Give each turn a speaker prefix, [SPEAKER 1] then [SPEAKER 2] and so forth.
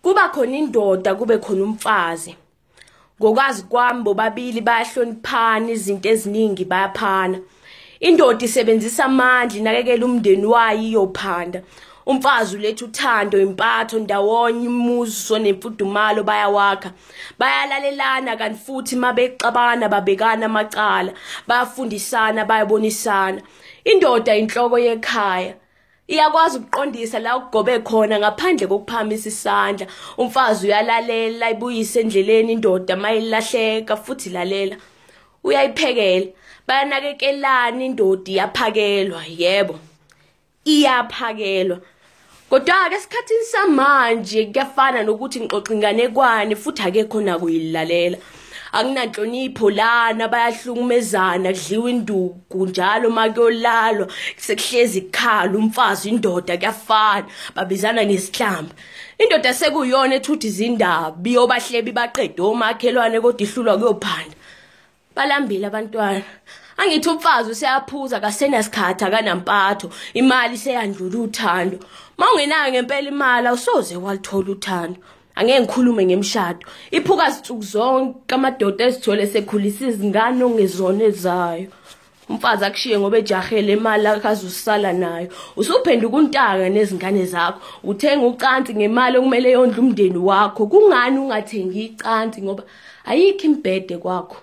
[SPEAKER 1] Kuba khona indoda kube khona umfazi. Ngokwazi kwami bobabili bayahloniphana izinto eziningi bayaphana. Indoda isebenzisa amandla inakekela umndeni wayo iyophanda. Umfazi uletha uthando, impatho ndawonye, umuzi onemfudumalo bayawakha. Bayalalelana kanti futhi uma bexabana babekana amacala, bayafundisana, bayabonisana. Indoda inhloko yekhaya. Iyakwazi ukuqondisa la ukugobe khona ngaphandle kokuphakamisa isandla. Umfazi uyalalela ibuyise endleleni indoda mayilahleka futhi lalela. Uyayiphekela. Bayanakekelana indoda iyaphakelwa, yebo. Iyaphakelwa. Kodwa-ke esikhathini samanje kuyafana nokuthi ngixoxa inganekwane futhi akekho nakuyilalela. Akunanhlonipho lana bayahlukumezana kudliwa induku njalo uma kuyolalwa sekuhlezi kukhala umfazi indoda kuyafana babizana ngesihlamba. Indoda sekuyona ethutha izindaba iyobahlebi baqede omakhelwane kodwa ihlulwa kuyophanda. Balambile abantwana. Angithi umfazi useyaphuza akasenasikhathi akanampatho imali seyandlula uthando. Uma ungenayo ngempela imali awusoze waluthola uthando. Angeke ngikhulume ngemishado. Iphuka zinsuku zonke amadoda ezithole sekhulisa izingane ongezona ezayo. Umfazi akushiye ngoba ejahele imali akazusala nayo. Usuphenduka untanga nezingane zakho. Uthenga ucansi ngemali okumele yondle umndeni wakho. Kungani ungathengi icansi ngoba ayikho imibhede kwakho.